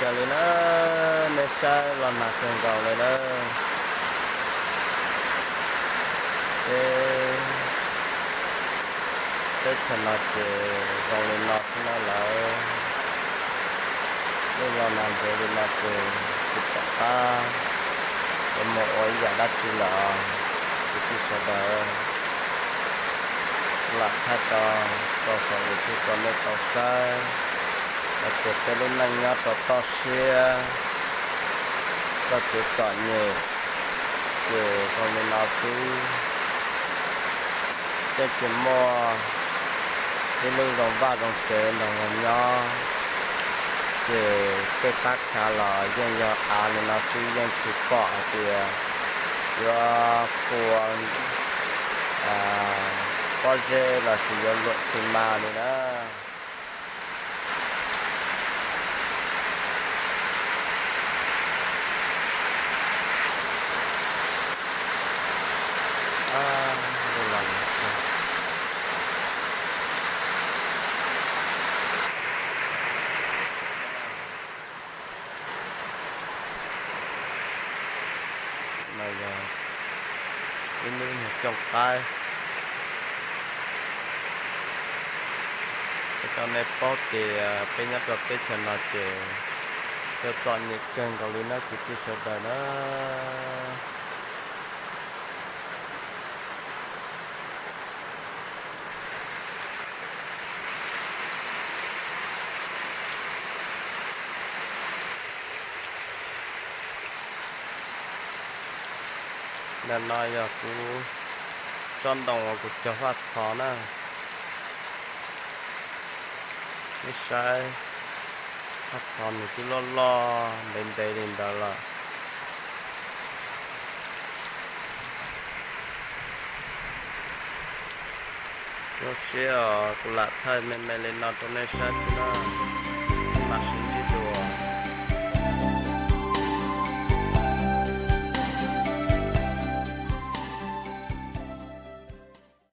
Raws li na, nej saib los nag kawg nkaus li na. Ces teb chaws no ces zoo li no xwb na lawm. Lub los nag ntev li no ces tsis pom qab yuav mus ua ib yam dab tsi lawm. Kwv tij sawv daws, lam thaij tso rau saum YouTube rau nej tau saib hais tias peb lub neej nyob rau toj siab, txoj kev txom nyem ces zoo li no xwb. Yeej tsis muaj ib lub zoo vaj zoo tsev nrog luag nyob, ces tej qab khav los yeej yog av li no xwb, yeej tsis pom hais tias yuav pua pob zeb los sis yuav luam xi mas li na. No yog ib lub nyuag cooj qaib. Ua rau nej paub tias peb nyob rau teb chaws no ces txom nyem kawg nkaus li na kwv tij sawv daws na. Ntawm no yog kuv tsob ntoo uas kuv cog faj txhos na. Nej saib, faj txhos nws twb loj loj ntev ntev li ntawd lawm. Zoo siab os, kuv lam thaij me me li no rau nej saib xwb na. Mam sib ntsib